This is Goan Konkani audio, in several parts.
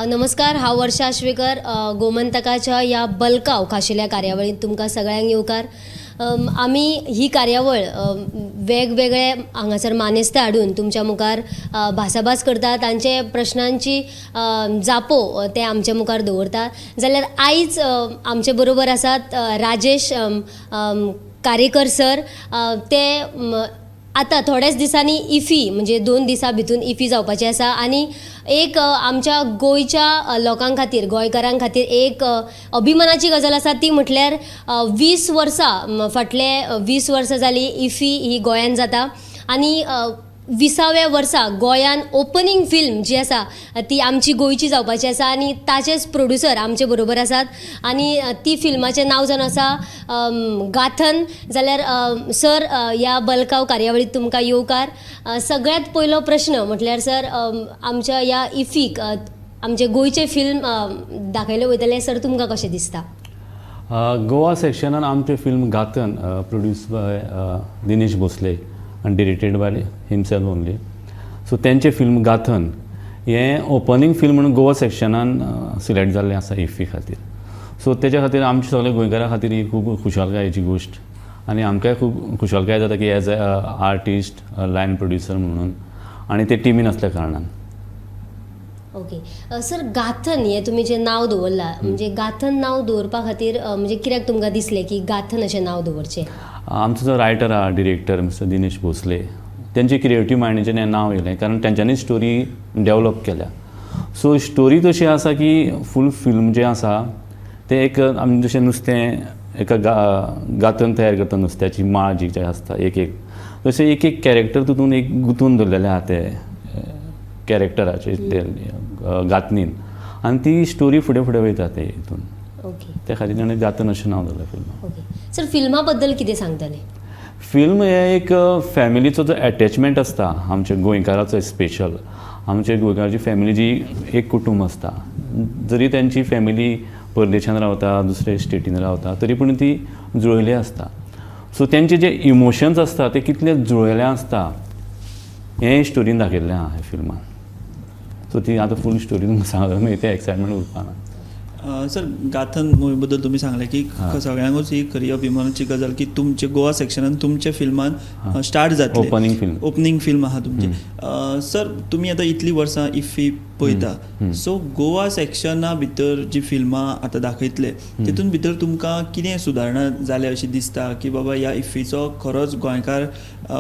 नमस्कार, हांव वर्षा आश्वेकर. गोमंतकाच्या ह्या बलकाव खाशेल्या कार्यावळींत तुमकां सगळ्यांक येवकार. आमी ही कार्यावळ वेगवेगळे हांगासर मानेस्त हाडून तुमच्या मुखार भासाभास करता, तांचे प्रश्नांची जापो ते आमच्या मुखार दवरता. जाल्यार आयज आमचे बरोबर आसात राजेश कारेकर सर. ते आतां थोड्याच दिसांनी इफी, म्हणजे 2 दिसां भितून इफी जावपाची आसा आनी एक आमच्या गोंयच्या लोकां खातीर, गोंयकारां खातीर एक अभिमानाची गजाल आसा. ती म्हटल्यार 20 वर्सां, फाटले 20 वर्सां जालीं इफी ही गोंयान जाता आनी 20व्या वर्सा गोंयान ओपनींग फिल्म जी आसा ती आमची गोंयची जावपाची आसा आनी ताचेच प्रोड्युसर आमचे बरोबर आसात आनी ती फिल्माचें नांव जावन आसा गाथन. जाल्यार सर, ह्या बलकाव कार्यावळीत तुमकां येवकार. सगळ्यांत पयलो प्रश्न म्हटल्यार सर, आमच्या ह्या इफीक आमचे गोंयचे फिल्म दाखयले वयतले. सर, तुमकां कशें दिसता? गोवा सेक्शनान आमचें film Gathan, produce by Dinesh Bhosale आनी directed by himself only, so तेंचें फिल्म गाथन हें ओपनींग फिल्म म्हणून गोवा सेक्शनान सिलेक्ट जाल्लें आसा इफ्फी खातीर. सो तेच्या खातीर आमच्या सगल्या गोंयकारां खातीर ही खूब खुशालकायेची गोश्ट आनी आमकांय खूब खुशालकाय जाता की as a artist, line producer म्हणून आनी ते टिमीन आसल्या कारणान. ओके सर, गाथन हें तुमी जें नांव दवरलां, म्हणजे गाथन नांव दवरपा खातीर म्हणजे कित्याक तुमकां दिसलें की गाथन अशें नांव दवरचें? आमचो जो रायटर आहा, डिरेक्टर मिस्टर दिनेश भोसले, तेंचे क्रिएटीव मायंडाचें हें नांव येयलें, कारण तेंच्यांनी स्टोरी डेवलप केल्या. सो स्टोरी तशी आसा की फूल फिल्म जें आसा तें एक आमी जशें नुस्तें एका गाथन तयार करता, नुस्त्याची माळ जी जे आसता एक एक, तशें एक एक कॅरेक्टर तितून एक गुंतून दवरलेलें आहा ते कॅरेक्टराचे ते गांथनीन आनी ती स्टोरी फुडें फुडें वयता ते हितून. त्या खातीर ताणें गांथन अशें नांव दवरलें फिल्माक. ओके सर, फिल्मा बद्दल कितें सांगतले? फिल्म हें एक फॅमिलीचो जो एटॅचमेंट आसता आमच्या गोंयकाराचो, स्पेशल आमच्या गोंयकाराची फॅमिली जी एक कुटूंब आसता, जरी तेंची फॅमिली परदेशान रावता, दुसरे स्टेटीन रावता, तरी पूण ती जुळयल्ली आसता. सो तेंचे जे इमोशन्स आसता ते कितले जुळयले आसता हें स्टोरीन दाखयल्लें आहा ह्या फिल्मान. सो ती आतां फूल स्टोरी तुमकां सांगता मागीर तें एक्सायटमेंट उरपाना. सर, गाथन मुवी बद्दल तुमी सांगलें की सगळ्यांकूच ही खरी अभिमानाची गजाल की तुमचे गोवा सेक्शनान तुमच्या फिल्मान स्टार्ट जातलें. Opening film. Opening film आहा तुमची. सर, तुमी आतां इतलीं वर्सां इफ्फी पळयता, सो गोवा सेक्शना भितर जी फिल्मां आतां दाखयतले तितून भितर तुमकां कितें सुदारणा जाल्या अशी दिसता की बाबा ह्या इफ्फीचो खरोच गोंयकार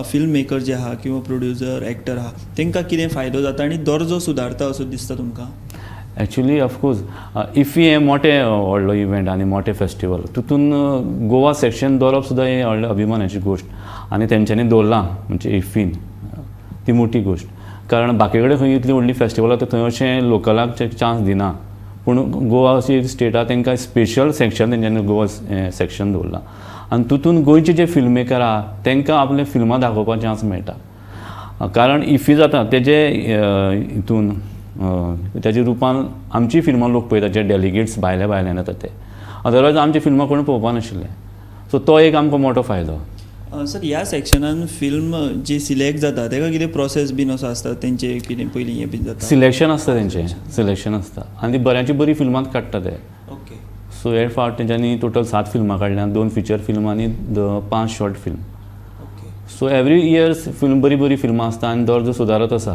फिल्म मेकर जे आहा किंवा प्रोड्युसर, एक्टर आहा, तांकां कितें फायदो जाता आनी दर्जो सुदारता असो दिसता तुमकां? एक्चुली ऑफकोर्स, इफ्फी हें मोठें व्हडलो इव्हेंट आनी मोठें फेस्टिवल. तितून गोवा सेक्शन दवरप सुद्दां हें व्हडलें अभिमानाची गोश्ट आनी तेंच्यांनी दवरलां म्हणजे इफ्फीन ती मोठी गोश्ट, कारण बाकी कडेन खंय इतली व्हडली फेस्टिवल जाता थंय अशें लोकलाक चान्स दिना, पूण गोवा अशी स्टेट आहा, तांकां स्पेशल सेक्शन तेंच्यांनी गोवा सेक्शन दवरलां आनी तितून गोंयचे जे फिल्म मेकर आहा तांकां आपले फिल्मां दाखोवपाक चान्स मेळटा, कारण इफ्फी जाता तेजे हितून तेजे रुपान आमची फिल्मां लोक पळयता, जे डेलिगेट्स भायल्या भायल्यान येता ते. अदरवायज आमची फिल्मां कोण पळोवपा नाशिल्ले. सो तो एक आमकां मोठो फायदो. सर, ह्या सेक्शनान फिल्म जी सिलेक्ट जाता ताका कितें प्रोसेस बीन असो आसता तेंचे, कितें पयलीं हें बीन जाता? सिलेक्शन आसता, तेंचें सिलेक्शन आसता आनी ती बऱ्याची बरी फिल्मां काडटा ते. सो हे फावट तेंच्यांनी टोटल सात फिल्मां काडल्या, दोन फिचर फिल्म आनी पांच short film. So every year film बरी बरी फिल्मां आसता आनी दर्जो सुदारत आसा.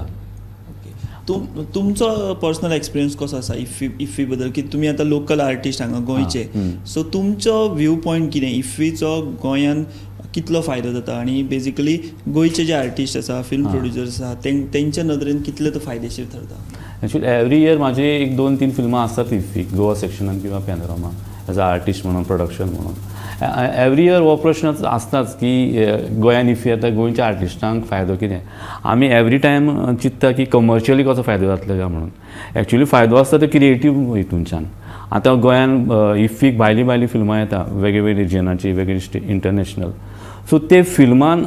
ओके, तुमचो पर्सनल एक्सपिरियन्स कसो आसा इफ्फी इफ्फी बद्दल, की तुमी आतां लोकल आर्टिस्ट हांगा गोंयचे, सो तुमचो व्यू पॉयंट कितें, इफ्फीचो गोंयान कितलो फायदो जाता आनी बेजिकली गोंयचे जे आर्टिस्ट आसा, फिल्म प्रोड्युसर्स आसा, तेंच्या नदरेन कितले तो फायदेशीर थरता? एक्चुअली एवरी इयर म्हाजी एक दोन तीन फिल्मां आसतात इफ्फीक, गोवा सेक्शनान किंवा पॅनोरमा, एज अ आर्टिस्ट म्हणून, प्रोडक्शन म्हणून. एवरी इयर हो प्रश्न आसताच की गोंयान इफ्फी येता, गोंयच्या आर्टिस्टांक फायदो कितें? आमी एवरी टायम चिंत्ता की कमर्शियली कसो फायदो जातलो काय म्हणून. एक्चुअली फायदो आसता तो क्रिएटीव हितूनच्यान. आतां गोंयान इफ्फीक भायलीं भायलीं फिल्मां येता, वेगळे वेगळे रिजनाची, वेगळे इंटरनॅशनल. सो ते फिल्मान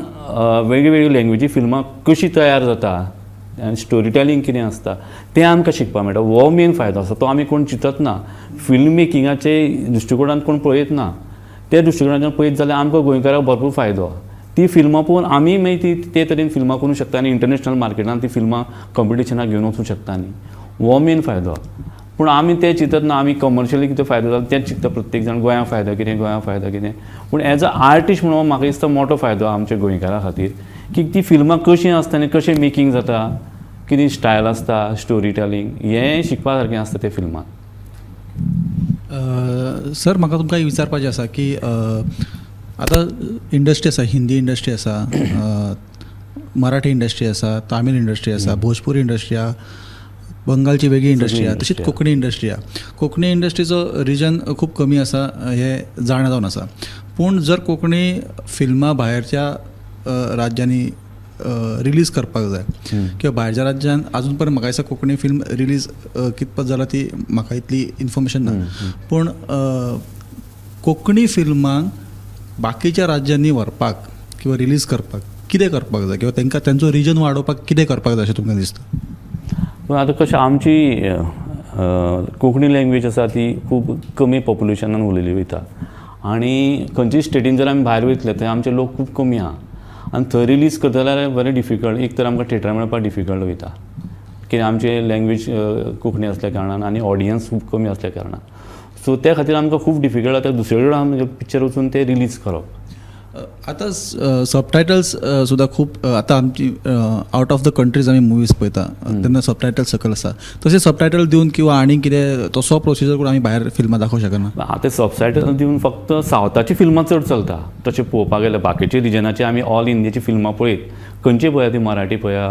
वेगळी वेगळी लँग्वेजी फिल्मां कशी तयार जाता आनी स्टोरी टेलिंग कितें आसता तें आमकां शिकपाक मेळटा. हो मेन फायदो आसा, तो आमी कोण चिंतत ना. फिल्म मेकिंगाचे दृश्टिकोणान कोण पळयत ना. त्या दृश्टिकोणाच्यान पळयत जाल्यार आमकां गोंयकारांक भरपूर फायदो. ती फिल्मां पळोवन आमी मागीर ती ते तरेन फिल्मां करूंक शकता आनी इंटरनॅशनल मार्केटान ती फिल्मां कॉम्पिटिशनाक घेवन वचूंक शकता. न्ही, हो मेन फायदो. पूण आमी तें चिंतत ना, आमी कमर्शियली कितें फायदो जाता तेंच चिंतता प्रत्येक जाण, गोंयांक फायदो कितें, गोंयांक फायदो कितें. पूण एज अ आर्टिस्ट म्हणून म्हाका दिसता मोटो फायदो आमच्या गोंयकारां खातीर की ती फिल्मां कशीं आसता आनी कशें मेकींग जाता, कितें स्टायल आसता, स्टोरी टेलिंग, हें शिकपा सारकें आसता त्या फिल्मान. सर म्हाका तुमकां विचारपाचें आसा की आतां इंडस्ट्री आसा, हिंदी इंडस्ट्री आसा, मराठी इंडस्ट्री आसा, तामीळ इंडस्ट्री आसा, भोजपुरी इंडस्ट्री आसा, बंगालची वेगळी इंडस्ट्री आसा, तशीच कोंकणी इंडस्ट्री आसा. कोंकणी इंडस्ट्रीचो रिजन खूब कमी आसा हें जाणा जावन आसा. पूण जर कोंकणी फिल्मां भायरच्या राज्यांनी रिलीज करपाक जाय किंवा भायरच्या राज्यान आजून पर्यंत म्हाका दिसता कोंकणी फिल्म रिलीज कितपत जाला ती म्हाका इतली इन्फॉर्मेशन ना. पूण कोंकणी फिल्मांक बाकीच्या राज्यांनी व्हरपाक किंवा रिलीज करपाक कितें करपाक जाय किंवा तांकां तांचो रिजन वाडोवपाक कितें करपाक जाय अशें तुमकां दिसता? पूण आतां कशें आमची कोंकणी लँग्वेज आसा ती खूब कमी पॉप्युलेशनान उलयली वयता आनी खंयच्याय स्टेटीन जर आमी भायर वयतले थंय आमचे लोक खूब कमी आहा आनी थंय रिलीज करता जाल्यार बरें डिफिकल्ट. एक तर आमकां थिएटरां मेळपाक डिफिकल्ट वयता कित्याक आमची लँग्वेज कोंकणी आसल्या कारणान आनी ऑडियन्स खूब कमी आसल्या कारणान. सो त्या खातीर आमकां खूब डिफिकल्ट जाता दुसरे कडेन आमी पिक्चर वचून ते रिलीज करप. आतां सबटायटल्स सुद्दां खूब आतां आमची आवट ऑफ the countries आमी मुवीज पळयता तेन्ना सबटायटल्स सकयल आसा, तशें सबटायटल दिवन किंवा आनी कितें तसो प्रोसिजर करून आमी भायर फिल्मां दाखोवंक शकना. आतां सबटायटल दिवन फक्त सावथाची फिल्मां चड चलता तशें पळोवपाक गेल्यार. बाकीचे रिजनाची आमी ऑल इंडियाची फिल्मां पळयत, खंयची पळया, ती मराठी पळया,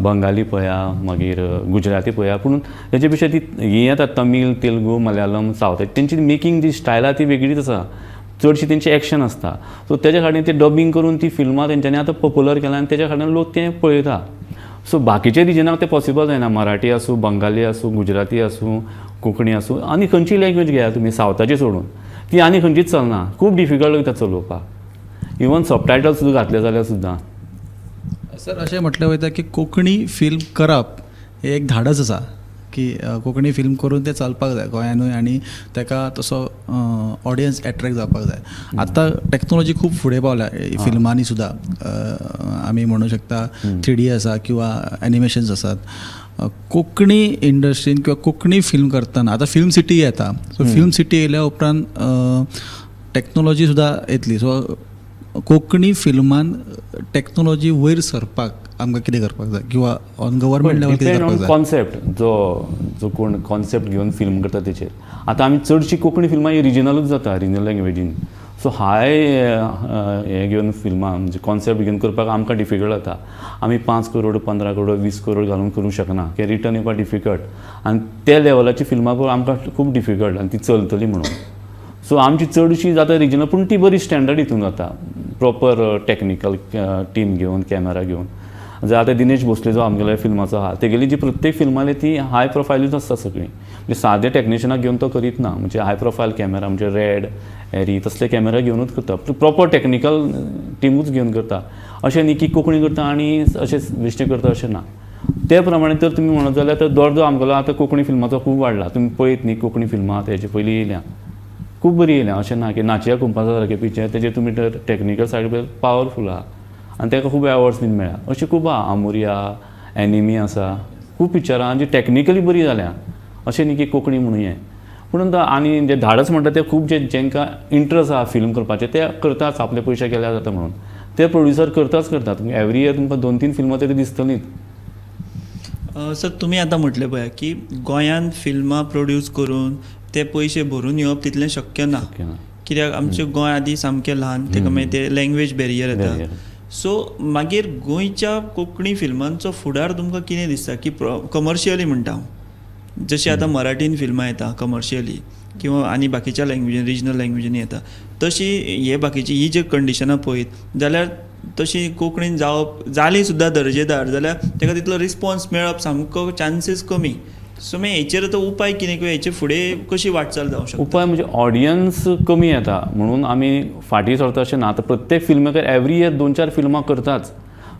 बंगाली पळया, मागीर गुजराती पळया, पूण तेजे पेक्षा ती ही येता तमीळ, तेलुगू, मलयालम, सावथ, तेंची मेकींग जी स्टायल आहा ती वेगळीच आसा, चडशी तेंची एक्शन आसता. सो तेज्या खातीर ते डबिंग करून ती फिल्मां तेंच्यांनी आतां पॉप्युलर केल्या आनी तेज्या खातीर लोक तें पळयता. सो बाकीच्या रिजनाक तें पॉसिबल जायना, मराठी आसूं, बंगाली आसूं, गुजराती आसूं, कोंकणी आसूं, आनी खंयची लँग्वेज घेया तुमी सावथाची सोडून ती आनी खंयचीच चलना, खूब डिफिकल्ट वयता चलोवपाक, इवन सबटायटल सुद्दां घातले जाल्यार सुद्दां. सर अशें म्हटलें वयता की कोंकणी फिल्म करप हें एक धाडस आसा की कोंकणी फिल्म करून तें चलपाक जाय गोंयानूय आनी ताका तसो ऑडियन्स एट्रेक्ट जावपाक जाय. आतां टॅक्नोलॉजी खूब फुडें पावल्या फिल्मांनी सुद्दां, आमी म्हणूं शकता 3D आसा किंवा एनिमेशन्स आसात. कोंकणी इंडस्ट्रीन किंवा कोंकणी फिल्म करतना आतां फिल्म सिटी येता, सो फिल्म सिटी येयल्या उपरांत टॅक्नोलॉजी सुद्दां येतली. सो कोंकणी फिल्मान टॅक्नोलॉजी वयर सरपाक आमकां कितें करपाक जाय किंवा ऑन गव्हर्मेंट लेवल कितें करपाक जाय? कॉन्सेप्ट जो जो कोण कॉन्सेप्ट घेवन फिल्म करता तेचेर. आतां आमी चडशी कोंकणी फिल्मां ही रिजनलूच जाता, रिजनल लँग्वेजीन. सो हाय हें घेवन फिल्मां म्हणजे कॉन्सेप्ट घेवन करपाक आमकां डिफिकल्ट जाता. आमी 5 करोड, 15 करोड, 20 करोड घालून करूंक शकना, की रिटर्न येवपाक डिफिकल्ट आनी त्या लेवलाची फिल्मां पळोवन आमकां खूब डिफिकल्ट आनी ती चलतली म्हणून. सो आमची चडशी जाता रिजनल, पूण ती बरी स्टँडर्ड हितून जाता, प्रॉपर टॅक्निकल टीम घेवन, कॅमेरा घेवन. जर आतां दिनेश भोसले जो आमगेल्या फिल्माचो आहा, तेगेली जी प्रत्येक फिल्मां ती हाय प्रोफायलूच आसता सगळीं, म्हणजे सादे टॅक्निशनाक घेवन तो करीत ना, म्हणजे हाय प्रोफायल कॅमेरा म्हणजे रेड, एरी तसले कॅमेरा घेवनूच करता, प्रॉपर टॅक्निकल टिमूच घेवन करता. अशें न्ही की कोंकणी करता आनी अशें बेश्टें करता अशें ना. ते प्रमाणे तर तुमी म्हणत जाल्यार तर दर्जो आमगेलो आतां कोंकणी फिल्माचो खूब वाडला. तुमी पळयत न्ही कोंकणी फिल्मां तेजे पयलीं येयल्या, खूब बरी येयल्या, अशें ना की नाचया कुंपासा सारकें पिक्चर तेजेर तुमी तर टॅक्निकल सायड पळय पावरफूल आहा आनी ताका खूब एवॉर्ड्स बीन मेळ्ळा. अशें खूब आहा, आमुरिया, एनिमी आसा, खूब पिक्चरां जी टॅक्निकली बरी जाल्या, अशें न्ही की कोंकणी म्हणून हें. पूण आनी जे धाडस म्हणटा ते खूब जे जांकां इंट्रस्ट आहा फिल्म करपाचें ते करताच, आपले पयशे केल्यार जाता म्हणून ते प्रोड्युसर करताच करतात. एवरी इयर तुमकां 2-3 फिल्मां तरी दिसतलींच. सर तुमी आतां म्हटलें पळय की गोंयांत फिल्मां प्रोड्यूस करून ते पयशे भरून येवप तितलें शक्य ना, कित्याक आमचें गोंय आदी सामकें ल्हान, ताका मागीर ते लँग्वेज बॅरियर येता. सो मागीर गोंयच्या कोंकणी फिल्मांचो फुडार तुमकां कितें दिसता की कमर्शियली म्हणटा हांव, जशें आतां मराठीन फिल्मां येता कमर्शियली किंवा आनी बाकीच्या लँग्वेजीन, रिजनल लँग्वेजीन येता, तशी हे बाकीची ही जे कंडिशनां पळयत जाल्यार तशी कोंकणीन जावप जाली सुद्दां दर्जेदार जाल्यार ताका तितलो रिस्पॉन्स मेळप सामको चान्सीस कमी. सो मागीर हेचेर आतां उपाय कितें किंवा हेचे फुडें कशी वाटचाल जावंक शकता? उपाय म्हणजे ऑडियन्स कमी येता म्हणून आमी फाटीं सरता अशें ना. आतां प्रत्येक फिल्म एवरी इयर 2-4 फिल्मां करताच,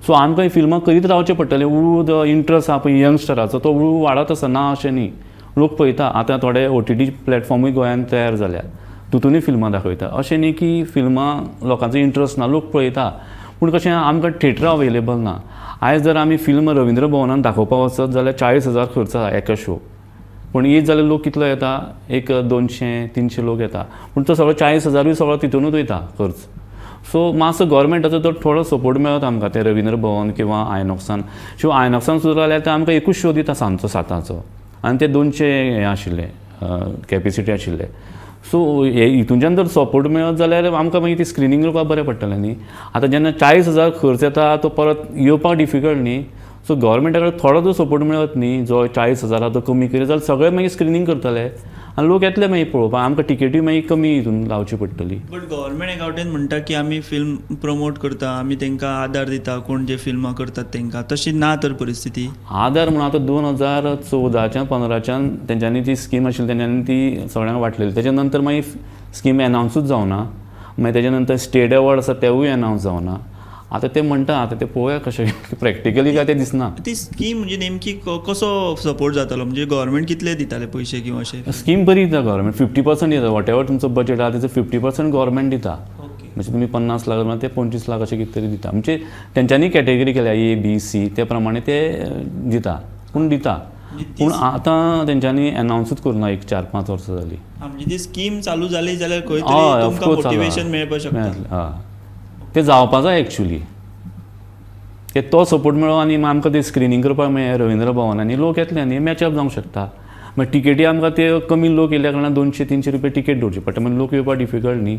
सो आमकां ही फिल्मां करीत रावचें पडटलें. हळू जो इंट्रस्ट आहा पळय यंगस्टराचो तो हळू वाडत आसा, ना अशें न्ही, लोक पळयता. आतां थोडे OTT प्लॅटफॉर्मूय गोंयांत तयार जाल्यात, तितूनय फिल्मां दाखयता. अशें न्ही की फिल्मां लोकांचो इंट्रस्ट ना, लोक पळयता. पूण कशें आमकां थिएटरां अवेलेबल ना. आयज जर आमी फिल्म रविंद्र भवनान दाखोवपाक वचत जाल्यार 40,000 खर्च आहा एका शो, पूण येत जाल्यार लोक कितलो येता, एक 200-300 लोक येता, पूण तो सगळो 40,000 सगळो तितूनूच वयता खर्च. सो मातसो गव्हर्मेंटाचो तो थोडो सपोर्ट मेळत आमकां ते रविंद्र भवन किंवा आयनॉक्सान. शिवाय आयनॉक्सान सुद्दां जाल्यार ते आमकां एकूच शो दिता सांजचो 7 आनी ते 200 हें आशिल्ले कॅपेसिटी आशिल्ले. सो हे हितूनच्यान जर सपोर्ट मेळत जाल्यार आमकां मागीर ती स्क्रिनींग करपाक बरें पडटलें न्ही. आतां जेन्ना 40,000 खर्च येता तो परत येवपाक डिफिकल्ट न्ही. सो गव्हर्मेंटा कडेन थोडो जो सपोर्ट मेळत न्ही, जो 40,000 तो कमी करीत जाल्यार सगळे मागीर स्क्रिनींग करतले आनी लोक येतले मागीर पळोवपाक. आमकां टिकेटूय मागीर कमी हितून लावची पडटली. बट गव्हर्मेंट एका वटेन म्हणटा की आमी फिल्म प्रमोट करता, आमी तांकां आदार दिता, कोण जे फिल्मां करतात तांकां, तशी ना तर परिस्थिती. आदार म्हणून आतां 2014च्यान 15च्यान तेंच्यांनी ती स्कीम आशिल्ली तेंच्यांनी ती सगळ्यांक वांटलेली. तेच्या नंतर मागीर स्कीम एनावन्सूच जावना, मागीर तेच्या नंतर स्टेट एवॉर्ड आसा तेवूय एनावन्स जावना. आतां ते म्हणटा, आतां ते पळोवया कशें प्रॅक्टिकली काय तें दिसना. ती स्कीम म्हणजे नेमकी कसो सपोर्ट जातालो, म्हणजे गव्हर्मेंट कितले दिताले पयशे किंवा अशें? स्कीम बरी दिता गव्हर्मेंट, 50% दिता. What ever तुमचो बजेट आसा तेचो 50% गव्हर्मेंट दिता. म्हणजे तुमी 50 लाख ते 25 लाख अशें कितें तरी दिता. म्हणजे तेंच्यांनी कॅटेगरी केल्या A B C ते प्रमाणे ते दिता, पूण दिता. पूण आतां तेंच्यांनी एनावन्सूच करूं ना, एक 4-5 वर्सां जालीं. म्हणजे ती स्कीम चालू जाली जाल्यार खंय तरी तुमकां मोटिवेशन मेळपाक शकता. हय, तें जावपा जाय एक्चुली, ते तो सपोर्ट मेळ्ळो आनी आमकां ते स्क्रिनींग करपाक मेळ्ळें रविंद्र भवन आनी लोक येतले न्ही, मॅचअप जावंक शकता. मागीर टिकेटी आमकां ते कमी लोक येयल्या कारणान 200-300 रुपया टिकेट दवरची पडटा, मागीर लोक येवपाक डिफिकल्ट न्ही.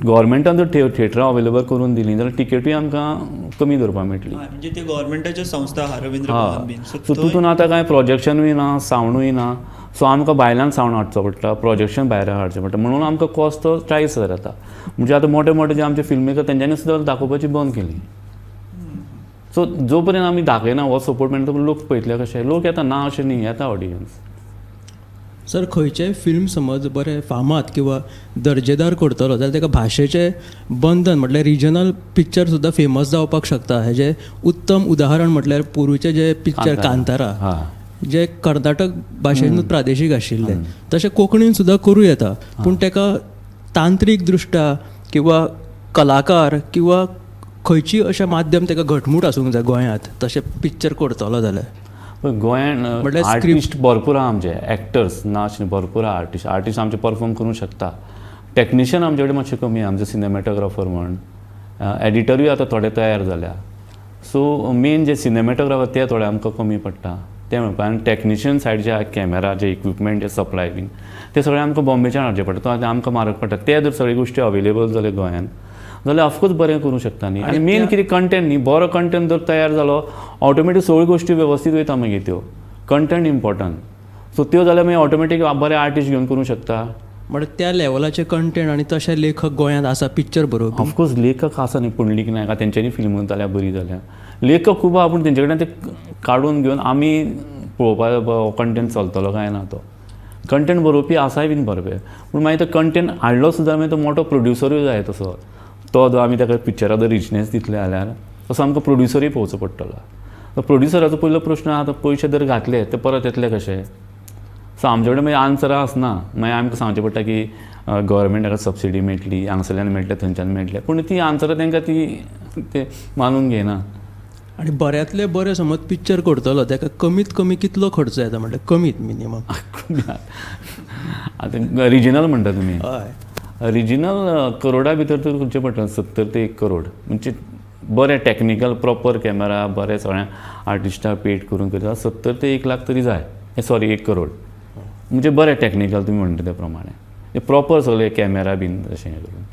गव्हर्मेंटान जर थिएटरां अवेलेबल करून दिलीं जाल्यार टिकेटूय आमकां कमी दवरपाक मेळटली. म्हणजे ते गव्हर्मेंटाच्यो संस्था आहा रविंद्र भवन बीन, सो तितून आतां कांय प्रोजेक्शनूय ना, सावंडूय ना. सो आमकां भायल्यान सावंड हाडचो पडटा, प्रोजेक्शन भायर हाडचें पडटा, म्हणून आमकां कॉस्ट तो 40,000 येता. म्हणजे आतां मोठे मोठे जे आमचे फिल्म मेकर तेंच्यांनी सुद्दां दाखोवपाची बंद केली. सो जो पर्यंत आमी दाखयना हो सपोर्ट मेळटा तो लोक पळयतले कशे, लोक येता ना अशें न्ही, येता ऑडियन्स. सर खंयचेय फिल्म समज बरें फामाद किंवा दर्जेदार करतलो जाल्यार ताका भाशेचें बंधन म्हटल्यार रिजनल पिक्चर सुद्दां फेमस जावपाक शकता. हेजें उत्तम उदाहरण म्हटल्यार पोरूचे जे पिक्चर कांतारा जे कर्नाटक भाशेनूच प्रादेशीक आशिल्ले, तशें कोंकणीन सुद्दां करूं येता, पूण ताका तांत्रीक दृश्ट्या किंवा कलाकार किंवा खंयची अशें माध्यम ताका घटमूट आसूंक जाय गोंयांत तशें पिक्चर करतलो जाल्यार. गोंयांत आर्टिस्ट भरपूर आहा आमचे, एक्टर्स ना अशें भरपूर आहा आर्टिस्ट, आर्टिस्ट आमचे परफॉर्म करूंक शकता. टॅक्निशियन आमचे कडेन मातशे कमी आहा, आमचे सिनेमॅटोग्राफर म्हण, एडिटरूय आतां थोडे तयार जाल्या. सो मेन जे सिनेमॅटोग्राफर ते थोडे आमकां कमी पडटा ते म्हणपा. आनी टॅक्निशियन सायड जे आहा कॅमेरा जे इक्विपमेंट जे सप्लाय बीन ते सगळे आमकां बॉम्बेच्यान हाडचे पडटा, तो आतां आमकां म्हारग पडटा. ते जर सगळ्यो गोश्टी अवेलेबल जाल्यो गोंयांत जाल्यार ऑफकोर्स बरें करूंक शकता न्ही. आनी मेन कितें कंटेंट न्ही, बरो कंटेंट जर तयार जालो ऑटोमॅटीक सगळ्यो गोश्टी वेवस्थीत वयता मागीर त्यो. कंटेंट इम्पॉर्टंट, सो त्यो जाल्यार मागीर ऑटोमॅटीक बरे आर्टिस्ट घेवन करूंक शकता. म्हळ्यार त्या लेवलाचे कंटेंट आनी तशे लेखक गोंयांत आसा पिक्चर बरोवपी? ऑफकोर्स लेखक आसा न्ही, पुंडलीक नायक तेंच्यांनी फिल्म जाल्या बरी जाल्या, लेखक खूब आहा, पूण तेंचे कडेन ते काडून घेवन आमी पळोवपाक कंटेंट चलतलो काय ना. तो कंटेंट बरोवपी आसाय बीन बरोबर, पूण मागीर तो कंटेंट हाडलो सुद्दां मागीर तो मोठो प्रोड्युसरूय जाय तसो, तो जो आमी ताका पिक्चराक जर रिचनेस दितले जाल्यार तसो आमकां प्रोड्युसरूय पळोवचो पडटलो. प्रोड्युसराचो पयलो प्रश्न आतां पयशे जर घातले ते परत येतले कशे? सो आमचे कडेन मागीर आन्सरां आसना, मागीर आमकां सांगचें पडटा की गव्हर्मेंटाक सबसिडी मेळटली, हांगसरल्यान मेळटले, थंयच्यान मेळटले, पूण ती आन्सरां तांकां ती ते मानून घेयना. आनी बऱ्यांतले बरें समज पिक्चर करतलो ताका कमीत कमी कितलो खर्च येता? म्हटल्यार कमीत मिनिमम आतां रिजनल म्हणटा तुमी? हय, रिजिनल करोडा भितर तर करचें पडटा, 70 ते 1 करोड. म्हणजे बरें टॅक्निकल प्रॉपर कॅमेरा, बरें सगळ्या आर्टिस्टाक पेड करून करता 70 ते 1 लाख तरी जाय, सॉरी 1 करोड. म्हणजे बरें टॅक्निकल तुमी म्हणटा त्या प्रमाणे प्रॉपर सगळे कॅमेरा बीन तशें हें करून.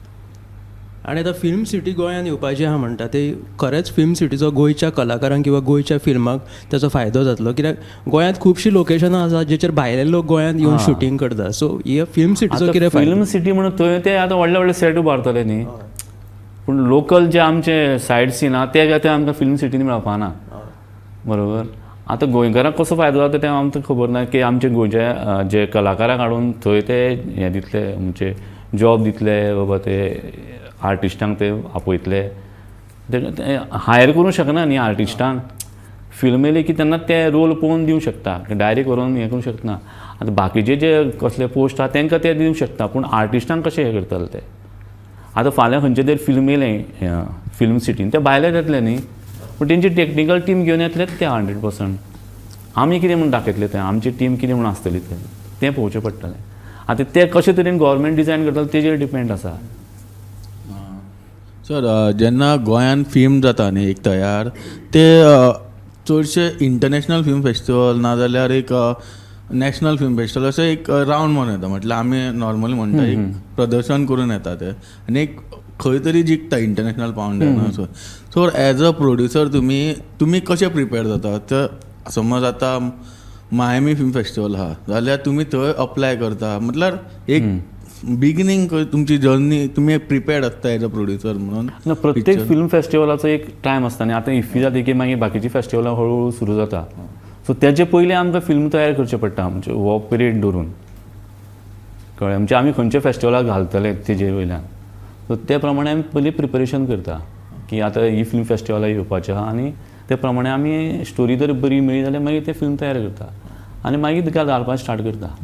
आनी आतां फिल्म सिटी गोंयांत येवपाची आहा म्हणटा ते खरेंच फिल्म सिटीचो गोंयच्या कलाकारांक किंवा गोंयच्या फिल्माक ताचो फायदो जातलो? कित्याक गोंयांत खुबशीं लोकेशनां आसा जेचेर भायले लोक गोंयांत येवन शुटींग करता. सो हे फिल्म सिटीचो कितें फायदो? फिल्म सिटी म्हणून थंय ते आतां व्हडले व्हडले सेट उबारतले न्ही, पूण लोकल जे आमचे सायड सीन आहा ते ते आमकां फिल्म सिटीन मेळपा ना. बरोबर, आतां गोंयकारांक कसो फायदो जाता तें आमकां खबर ना की आमचे गोंयचे जे कलाकारांक हाडून थंय ते हें दितले, म्हणजे जॉब दितले बाबा, ते आर्टिस्टांक ते आपयतले, ते हायर करूंक शकना न्ही आर्टिस्टांक. फिल्म येयली की तेन्ना ते रोल पळोवन दिवंक शकता, डायरेक्ट व्हरोन हें करूंक शकना. आतां बाकीचे जे कसले पोस्ट आहा तांकां ते दिवंक शकता, पूण आर्टिस्टांक कशें हें करतले ते? आतां फाल्यां खंयचें तरी फिल्म येयलें फिल्म सिटीन, ते भायले येतले न्ही, पूण तेंची टॅक्निकल टीम घेवन येतलेच ते 100%. आमी कितें म्हूण दाखयतले थंय, आमची टीम कितें म्हूण आसतली थंय तें पळोवचें पडटलें. आतां तें कशे तरेन गव्हर्मेंट डिजायन करतलें तेजेर डिपेंड आसा. सर, जेन्ना गोंयान फिल्म जाता न्ही एक तयार, ते चडशे इंटरनॅशनल फिल्म फेस्टिवल ना जाल्यार एक नॅशनल फिल्म फेस्टिवल अशें एक रावंड मारून येता. म्हटल्यार आमी नॉर्मली म्हणटा एक प्रदर्शन करून येता ते आनी एक खंय तरी जिखता इंटरनॅशनल पावंड्यार. सो एज अ प्रोड्युसर तुमी कशें प्रिपेर जाता? तर समज आतां मायमी फिल्म फेस्टिवल आहा जाल्यार तुमी थंय अप्लाय करता, म्हटल्यार एक बिगिनींग तुमची जर्नी तुमी प्रिपेर्ड आसता एज अ प्रोड्युसर म्हणून? ना, प्रत्येक फिल्म फेस्टिवलाचो एक टायम आसता न्ही. आतां इफ्फी जाली की मागीर बाकीची फेस्टिवलां हळू हळू सुरू जाता. सो तेजे पयलीं आमकां फिल्म तयार करचें पडटा, म्हणजे हो पिरियड दवरून, कळ्ळें? म्हणजे आमी खंयच्या फेस्टिवलाक घालतले तेजे वयल्यान. सो ते प्रमाणे आमी पयलीं प्रिपरेशन करता की आतां ही फिल्म फेस्टिवलाक येवपाचें आहा आनी ते प्रमाणे आमी स्टोरी जर बरी मेळ्ळी जाल्यार मागीर ते फिल्म तयार करता आनी मागीर तिका घालपाक स्टार्ट करता.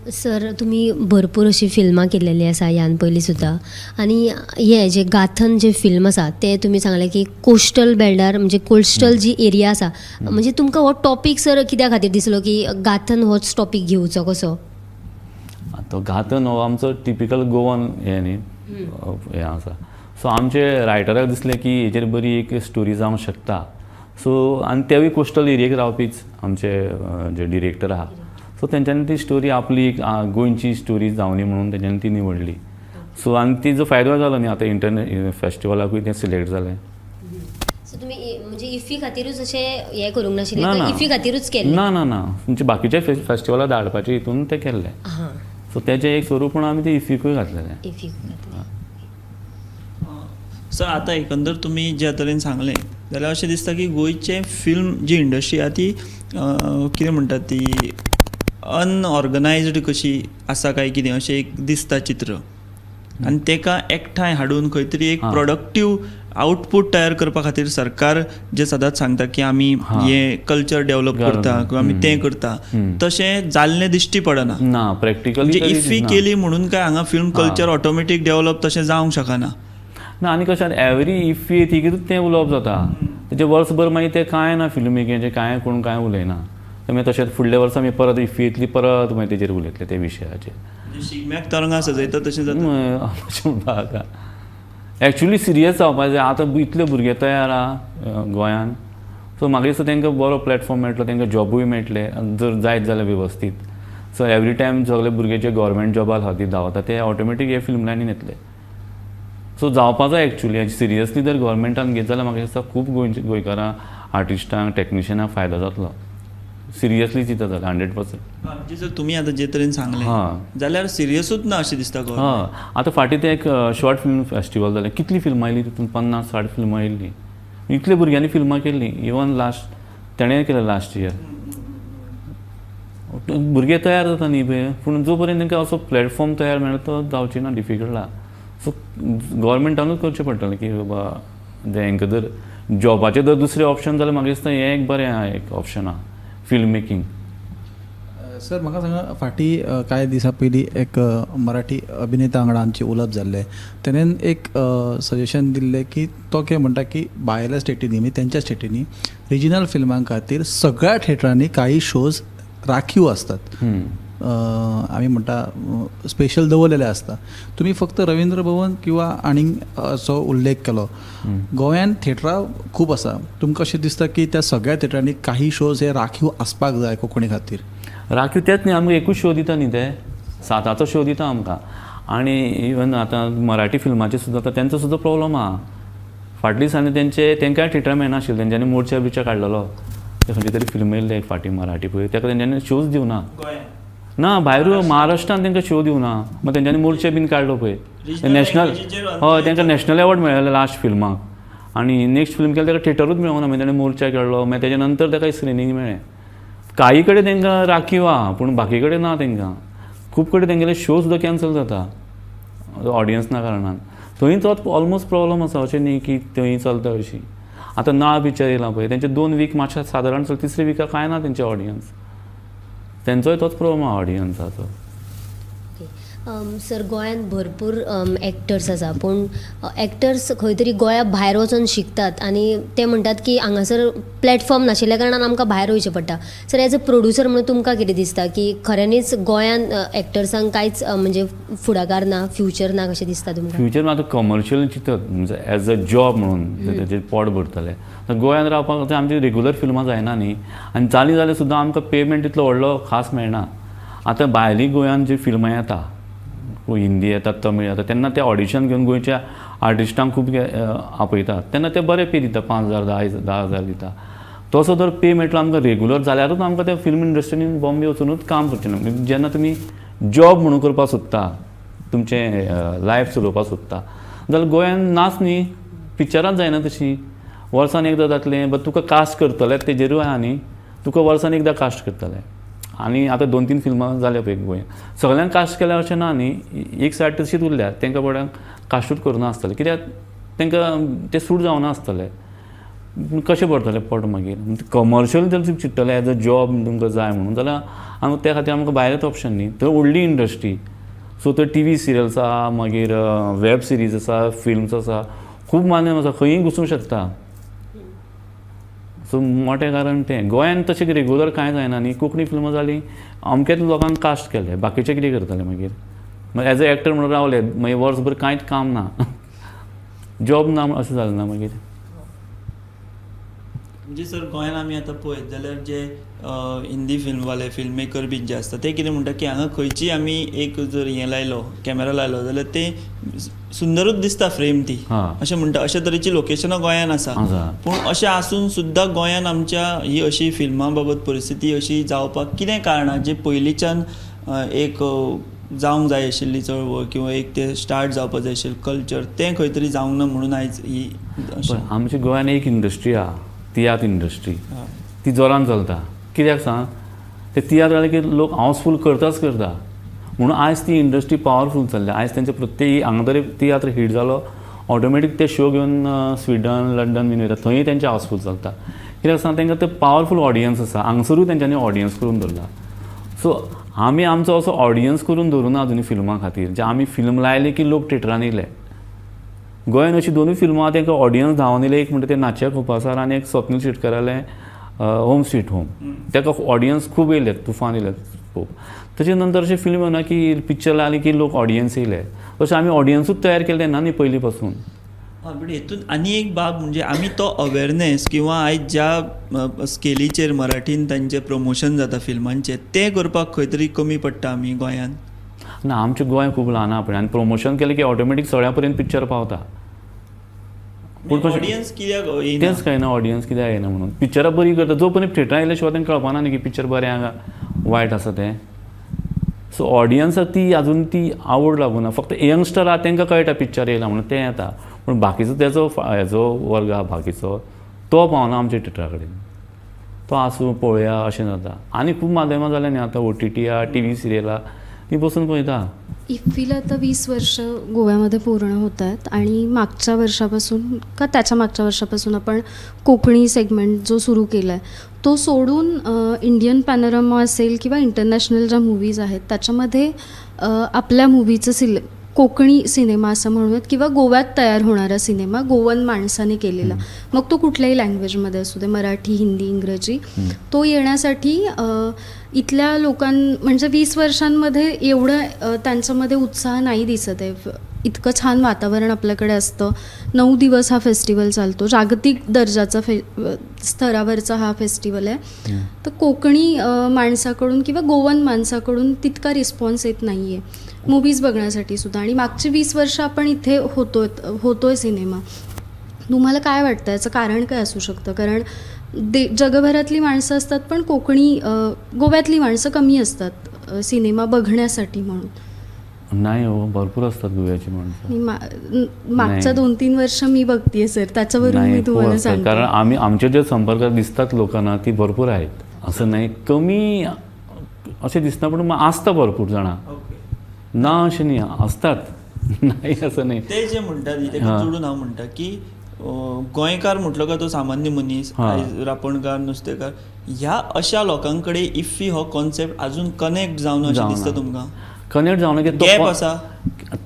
सर, तुमी भरपूर अशीं फिल्मां केलेलीं आसा ह्यान पयलीं सुद्दां, आनी हें जें गांथन जें फिल्म आसा तें तुमी सांगलें की कोस्टल बेल्टार, म्हणजे कोस्टल जी एरिया आसा, म्हणजे तुमकां हो टॉपीक सर कित्या खातीर दिसलो की गांथन होच टॉपीक घेवचो कसो? तो गांथन हो आमचो टिपिकल गोवन हें न्ही, हें आसा. सो आमचे रायटराक दिसलें की हेजेर बरी एक स्टोरी जावंक शकता. सो आनी तेवूय कोस्टल एरियेक रावपीच आमचे जे डिरेक्टर आहा. सो तेंच्यांनी ती स्टोरी आपली एक गोंयची स्टोरी जावनी म्हणून तेंच्यांनी ती निवडली. सो आनी तिजो फायदो जालो न्ही, आतां इंटरनॅशनल फेस्टिवलाकूय तें सिलेक्ट जालें. सो तुमी म्हणजे इफ्फी खातीरूच अशें हें करूंक नाशिल्लें, इफ्फी खातीरूच केल्लें? ना ना ना, म्हणजे बाकीच्या फेस्टिवलाक धाडपाचें हितून तें केल्लें. सो तेजें एक स्वरूप म्हणून आमी तें इफ्फीकूय घातलेलें. इफ्फीकूय घातलें. सर, आतां एकंदर तुमी ज्या तरेन सांगलें जाल्यार अशें दिसता की गोंयचें फिल्म जी इंडस्ट्री आहा ती कितें म्हणटात ती अनऑर्गनायज्ड कशी आसा काय कितें अशें एक दिसता चित्र, आनी ताका एकठांय हाडून खंय तरी एक प्रोडक्टीव आउटपूट तयार करपा खातीर सरकार जे सदांच सांगता की आमी हें कल्चर डेव्हलप करता किंवा आमी तें करता, तशें जाल्लें दिश्टी पडना. ना, प्रॅक्टिकली इफ्फी केली म्हणून काय हांगा फिल्म कल्चर ऑटोमॅटीक डेव्हलप तशें जावंक शकना. ना, आनी कशें एवरी इफ्फी येतकीरूच तें उलोवप जाता, तेजें वर्सभर मागीर तें कांय ना, फिल्म मेकिंगाचें कांय कोण कांय उलयना. मागीर तशेंच फुडल्या वर्सा मागीर परत इफ्फी येतली, परत मागीर तेजेर उलयतले ते विशयाचेर. शिगम्याक तरंगां सजयता तशें जाता अशें म्हणपाक जाता. एक्चुली सिरियस जावपाक जाय. आतां इतले भुरगे तयार आहा गोंयान, सो म्हाका दिसता तांकां बरो प्लॅटफॉर्म मेळटलो, तांकां जॉबूय मेळटले जर जायत जाल्यार वेवस्थीत. सो एवरी टायम सगळे भुरगे जे गव्हर्मेंट जॉबा खातीर धांवता ते ऑटोमॅटीक हे फिल्म लायनीन येतले. सो जावपाचो एक्चुली सिरियसली जर गव्हर्मेंटान घेत जाल्यार म्हाका दिसता खूब गोंयकारां, आर्टिस्टांक, टॅक्निशियनांक फायदो जातलो. सिरियसली चिंता जाल्यार 100%. म्हणजे जर तुमी आतां जे तरेन सांगलें जाल्यार सिरियसूच ना अशें दिसता. हय, आतां फाटीं तें एक शॉर्ट फिल्म फेस्टिवल जालें, कितलीं फिल्मां आयलीं तितून 50-60 फिल्मां आयिल्लीं, इतले भुरग्यांनी फिल्मां केल्लीं. इवन लास्ट तेणें केलें लास्ट इयर. भुरगे तयार जाता न्ही पळय, पूण जो पर्यंत तांकां असो प्लॅटफॉर्म तयार मेळटा तो जावची ना, डिफिकल्ट आहा. सो गव्हर्मेंटानूच करचें पडटलें की बाबा हेंकां जर जॉबाचें जर दुसरें ऑप्शन जाल्यार म्हाका दिसता हें एक बरें आहा, एक ऑप्शन आहा फिल्म मेकिंग. सर, म्हाका सांगा, फाटीं कांय दिसां पयलीं एक मराठी अभिनेता वांगडा आमचें उलोवप जाल्लें, तेणेन एक सजेशन दिल्लें की तो कितें म्हणटा की भायल्या स्टेटींनी, म्हणजे तेंच्या स्टेटींनी रिजनल फिल्मां खातीर सगळ्या थिएटरांनी काही शोज राखीव आसतात, आमी म्हणटा स्पेशल दवरलेले आसता. तुमी फक्त रवींद्र भवन किंवा आनीक असो उल्लेख केलो, गोंयान थिएटरां खूब आसा, तुमकां अशें दिसता की त्या सगळ्या थिएटरांनी काही शोज हे राखीव आसपाक जाय कोंकणी खातीर? राखीव तेच न्ही, आमकां एकूच शो दिता न्ही, ते 7आचो शो दिता आमकां. आनी इवन आतां मराठी फिल्माचे सुद्दां आतां तेंचो सुद्दां प्रोब्लम आहा. फाटल्या दिसांनी तेंकांय थिएटर मेळनाशिल्लें, तेंच्यांनी मोर्चा बिर्चा काडलेलो, ते खंयची तरी फिल्म येयल्लें एक फाटीं मराठी पळय, तेका तेंच्यांनी शोज दिवना. ना, भायर महाराष्ट्रान तांकां शो दिवना, मागीर तेंच्यांनी मोर्चे बीन काडलो पळय. नॅशनल, हय, तांकां नॅशनल एवॉर्ड मेळ्ळेलो लास्ट फिल्माक, आनी नेक्स्ट फिल्म केलें ताका थिएटरूच मेळना, मागीर ताणें मोर्चा काडलो, मागीर तेज्या नंतर ताका स्क्रिनींग मेळ्ळें. काही कडेन तांकां राखीव आहा पूण बाकी कडेन ना तांकां. खूब कडेन तेंगेले शो सुद्दां कॅन्सल जाता ऑडियन्स ना कारणान. थंय तोच ऑलमोस्ट प्रॉब्लम आसा, अशें न्ही की थंय चलता अशी. आतां नाळ पिक्चर येयलां पळय, तेंचे 2 वीक मातशें सादारण चलता, तिसरे विकाक कांय ना तेंचे ऑडियन्स, तेंचोय तोच प्रॉब्लम आहा ऑडियन्साचो. सर, गोंयांत भरपूर एक्टर्स आसा, पूण एक्टर्स खंय तरी गोंया भायर वचोन शिकतात आनी ते म्हणटात की हांगासर प्लॅटफॉर्म नाशिल्ल्या कारणान आमकां भायर वयचें पडटा. सर, एज अ प्रोड्युसर म्हणून तुमकां कितें दिसता की खऱ्यांनीच गोंयांत एक्टर्सांक कांयच म्हणजे फुडाकार ना, फ्युचर ना कशें दिसता तुमकां? फ्युचर आतां कमर्शियल चिंतत म्हणजे एज अ जॉब म्हणून तेजेर पोट भरतले तर गोंयांत रावपाक आमची रेगुलर फिल्मां जायना न्ही, आनी जालीं जाल्यार सुद्दां आमकां पेमेंट तितलो व्हडलो खास मेळना. आतां भायली गोंयांत जी फिल्मां येता, हिंदी येता, तमीळ येता, तेन्ना ते ऑडिशन घेवन गोंयच्या आर्टिस्टांक खूब आपयतात, तेन्ना ते बरे पे दिता, 5,000 10,000 दिता. तसो जर पे मेळटलो आमकां रेगुलर जाल्यारूच आमकां त्या फिल्म इंडस्ट्रीन बॉम्बे वचुनूच काम करचें ना. जेन्ना तुमी जॉब म्हणून करपाक सोदता, तुमचें लायफ चलोवपाक सोदता जाल्यार गोंयान नाच न्ही, पिक्चरांच जायना तशी. वर्सान एकदां जातलें, बट तुका कास्ट करतले तेजेरूय आहा न्ही, तुका वर्सान एकदां कास्ट करतले. आनी आतां 2-3 फिल्मां जाल्या पळय गोंयांत, सगळ्यांक कास्ट केल्या अशें ना न्ही, एक सायड तशीच उरल्या, तांकां बऱ्यांक कास्टूच करूना आसतलें, कित्याक तांकां तें सूट जावना आसतलें. पूण कशें भरतलें पोट मागीर? कमर्शियल जर तुमी चिंततले एज अ जॉब तुमकां जाय म्हणून जाल्यार आमकां त्या खातीर आमकां भायरच ऑप्शन न्ही. थंय व्हडली इंडस्ट्री, सो थंय टी व्ही सिरियल्स आसा, मागीर वेब सिरीज आसा, फिल्म्स आसा, खूब माध्यम आसा, खंयी घुसूंक शकता. सो मोठें कारण तें गोंयांत तशें रेगुलर कांय जायना न्ही. कोंकणी फिल्मां जालीं अमकेच लोकांक कास्ट केले, बाकीचे कितें करतले मागीर? मागीर एज अ एक्टर म्हणून रावले, मागीर वर्सभर कांयच काम ना, जॉब ना, अशें जालें ना मागीर. म्हणजे सर गोंयांत आमी आतां पळयत जाल्यार जे हिंदी फिल्मवाले फिल्म मेकर बीन जे आसता ते कितें म्हणटा की हांगा खंयची आमी एक जर हें लायलो, कॅमेरा लायलो जाल्यार तें सुंदरूच दिसता फ्रेम ती, अशें म्हणटा. अशे तरेची लोकेशनां गोंयांत आसा, पूण अशें आसून सुद्दां गोंयांत आमच्या ही अशी फिल्मां बाबत परिस्थिती अशी जावपाक कितें कारणां जे पयलींच्यान एक जावंक जाय आशिल्ली चळवळ किंवा एक ते स्टार्ट जावपाक जाय आशिल्लें कल्चर तें खंय तरी जावंक ना म्हणून आयज ही आमच्या गोंयांत एक इंडस्ट्री आहा, तियात्र इंडस्ट्री, ती जोरान चलता. कित्याक सांग, ते तियात्र जाले की लोक हावसफूल करताच करता, म्हणून आयज ती इंडस्ट्री पावरफूल चल्ल्या. आयज तेंचे प्रत्येक हांगा तरी तियात्र हिट जालो, ऑटोमॅटीक ते शो घेवन स्विडन, लंडन बीन वयता, थंय तेंचे हावसफूल चलता. कित्याक सांग, तांकां ते पावरफूल ऑडियन्स आसा, हांगसरूय तेंच्यांनी ऑडियन्स करून दवरला. सो आमी आमचो असो ऑडियन्स करून दवरूना अजून फिल्मां खातीर, जे आमी फिल्म लायले की लोक थिएटरान येयले. गोंयान अशीं दोनूय फिल्मां तांकां ऑडियन्स धांवन येयले, एक म्हणटा तें नाच्या खोपासार आनी एक स्वप्नील शेटकरालें होम स्वीट होम, ताका ऑडियन्स खूब येयले, तुफान येयले खूब. तशें नंतर अशें फिल्म येवना की पिक्चर लागली की लोक ऑडियन्स येयले, तशें आमी ऑडियन्सूच तयार केले ना न्ही पयलीं पासून. बट हेतून आनी एक बाब म्हणजे आमी तो अवेरनेस किंवा आयज ज्या स्केलीचेर मराठीन तांचें प्रमोशन जाता फिल्मांचें तें करपाक खंय तरी कमी पडटा आमी गोंयांत. ना, आमचें गोंय खूब ल्हान आहा पळय, आनी प्रमोशन केलें की ऑटोमॅटीक सगळ्या पर्यंत पिक्चर पावता. पूण ऑडियन्स कित्याक तेंच कळना, ऑडियन्स कित्याक येना म्हणून. पिक्चरां बरीं करता, जो पर्यंत थिएटरान येयल्या शिवाय तांकां कळपाना न्ही की पिक्चर बरें आहा वायट आसा तें. सो ऑडियन्साक ती आजून ती आवड लागूना, फक्त यंगस्टर आहा तांकां कळटा पिक्चर येयला म्हणून तें येता, पूण बाकीचो तेजो हेजो वर्ग आहा बाकीचो तो पावना आमच्या थिएटरा कडेन, तो आसूं पळोवया अशें जाता. आनी खूब माध्यमां जाल्या न्ही आतां, OTT आहा, टी व्ही सिरियल आहा, ती बसून पळयता. इफ्फीला आता 20 वर्ष गोव्यामध्ये पूर्ण होत आहेत आणि मागच्या वर्षापासून का त्याच्या मागच्या वर्षापासून आपण कोकणी सेगमेंट जो सुरू केला आहे तो सोडून इंडियन पॅनोरमा असेल किंवा इंटरनॅशनल ज्या मूव्हीज आहेत त्याच्यामध्ये आपल्या मूव्हीचं कोकणी सिनेमा असं म्हणूयात किंवा गोव्यात तयार होणारा सिनेमा गोवन माणसाने केलेला, मग तो कुठल्याही लँग्वेजमध्ये असू दे, मराठी, हिंदी, इंग्रजी, तो येण्यासाठी इथल्या लोकां म्हणजे 20 वर्षांमध्ये एवढं त्यांच्यामध्ये उत्साह नाही दिसत आहे. इतकं छान वातावरण आपल्याकडे असतं, 9 दिवस हा फेस्टिवल चालतो, जागतिक दर्जाचा स्तरावरचा हा फेस्टिवल आहे. तर कोकणी माणसाकडून किंवा गोवन माणसाकडून तितका रिस्पॉन्स येत नाही आहे मूवीज बघण्यासाठी सुद्धा. आणि मागची 20 वर्ष आपण इथे होतोय सिनेमा. तुम्हाला काय वाटतं याचं कारण काय असू शकतं? कारण जगभरातली माणसं असतात पण कोकणी गोव्यातली माणसं कमी असतात सिनेमा बघण्यासाठी म्हणून. नाही हो, भरपूर असतात गोव्याची माणसं. मागच्या 2-3 वर्ष मी बघतीये सर, त्याच्यावरून मी तुम्हाला सांगते. कारण आम्ही आमचे जे संपर्कात दिसतात लोकांना ती भरपूर आहेत, असं नाही कमी असे दिसना, पण मग असता भरपूर जाणां ना, अशें न्ही असतात, नाही असं नाही. ते जे म्हणटात तेका जोडून हांव म्हणटा की गोंयकार म्हटलो काय तो सामान्य मनीस, रापणकार, नुस्तेकार, ह्या अशा लोकां कडेन इफ्फी हो कॉन्सेप्ट अजून कनेक्ट जावन अशें दिसता तुमकां? कनेक्ट जावना की गॅप तो आसा.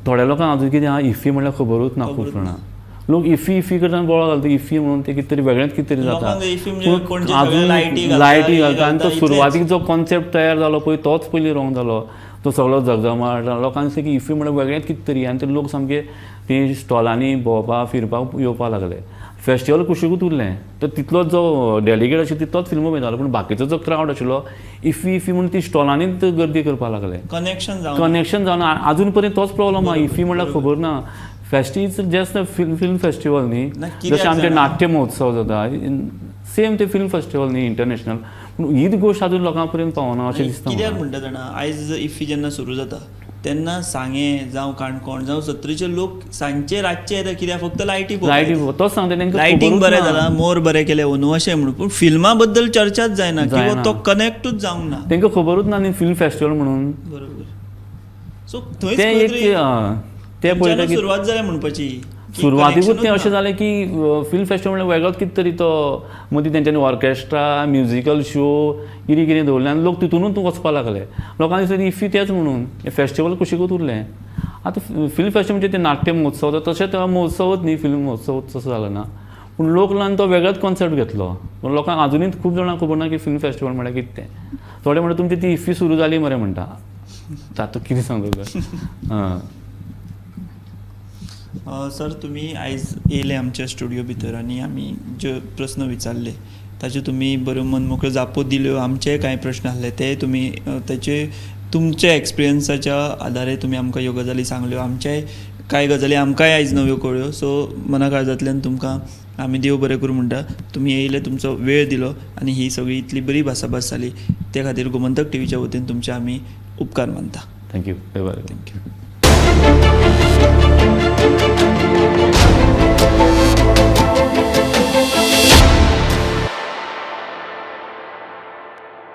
थोड्या लोकांक अजून कितें आहा इफ्फी म्हणल्यार खबरूच ना खूब जाणां. लोक इफ्फी इफ्फी करता आनी बोवाळ घालता इफ्फी म्हणून ते कितें तरी वेगळेंच कितें तरी जाता. लोकांक इफ्फी म्हणजे पूण कोणचे सगळे अजून लायटी घालता, लायटी हे घालता आनी तो घालता, सुरवातीक जो कॉन्सेप्ट तयार जालो पळय तोच पयलीं रोंग जालो. तो सगळो झगझमाट लोकांक दिसता की इफ्फी म्हणल्यार वेगळेंच कितें तरी आनी ते लोक सामके ती स्टॉलांनी भोंवपाक फिरपाक येवपाक लागले. फेस्टिवल कुशिकूच उरलें. तर तितलोच जो डेलिगेट आशिल्लो तितलोच फिल्म पळयतालो पूण बाकीचो जो क्रावड आशिल्लो इफ्फी इफ्फी म्हणून ती स्टॉलांनीच गर्दी करपाक लागले. कनेक्शन जावना. कनेक्शन जावना अजून पर्यंत तोच प्रॉब्लम आहा. इफ्फी म्हणल्यार खबर ना. Fest is just film festival न्ही, ना, कित्याक जशें आमचे जाणा? नाट्य महोत्सव जाता सेम ते फिल्म फेस्टिवल न्ही इंटरनॅशनल, पूण हीच गोश्ट अजून लोकां पर्यंत पावना अशें दिसता कित्याक म्हाका. म्हणटा जाणा, आयज इफ्फी जेन्ना सुरू जाता तेन्ना सांगें जावं काणकोण जावं सत्तरीचे लोक सांजचे रातचे येता कित्याक फक्त लायटी पळोवपाक. लायटी तोच सांगता तांकां लायटींग खबरूच बरें ना. जालां, मोर बरें केलें अंदू अशें म्हणून, पूण फिल्मा बद्दल चर्चाच जायना किंवा जायना. तो कनेक्टूच जावंक ना. तांकां खबरूच ना न्ही फिल्म फेस्टिवल म्हणून. बरोबर. सो थंयच तें खंय एक तरी ते पळयता थंयच्यानूच की सुरवात जाल्या म्हणपाची की सुरवातीकूच तें connectionूच अशें ना. जालें की फिल्म फेस्टिवल म्हणल्यार वेगळोच कितें तरी तो मदीं तेंच्यांनी ऑर्केस्ट्रा म्युजिकल शो कितें कितें दवरलें आनी लोक तितूनूच वचपाक लागले. लोकांक दिसता इफ्फी तेंच म्हणून हें फेस्टिवल कुशिकूच उरलें. आतां फिल्म फेस्टिवल म्हणजे ते नाट्य महोत्सव तशें तो महोत्सवच न्ही, फिल्म महोत्सव तसो जालो ना, पूण लोकान तो वेगळोच कॉन्सेप्ट घेतलो. पूण लोकांक आजुनूय खूब जाणांक खबर ना की फिल्म फेस्टिवल म्हणल्यार कितें तें. थोडे म्हणटा तुमची ती इफ्फी सुरू जाली मरे म्हणटा. आतां कितें सांगू तुका. आं सर तुमी आयज येयले आमच्या स्टुडियो भितर आनी आमी जे प्रस्न विचारले ताच्यो तुमी बऱ्यो मनमोकळ्यो जापो दिल्यो. आमचे कांय प्रश्न आसले ते तुमी ताचे तुमच्या एक्सपिरियन्साच्या आदारे तुमी आमकां ह्यो गजाली सांगल्यो. आमचे कांय गजाली आमकांय आयज नव्यो कळ्ळ्यो. सो मना काळजांतल्यान तुमकां आमी देव बरें करूं म्हणटा. तुमी येयले, तुमचो वेळ दिलो आनी ही सगळी इतली बरी भासाभास जाली ते खातीर गोमंतक टीव्हीच्या वतीन तुमचे आमी उपकार मानता. Thank you. बरें. Thank you.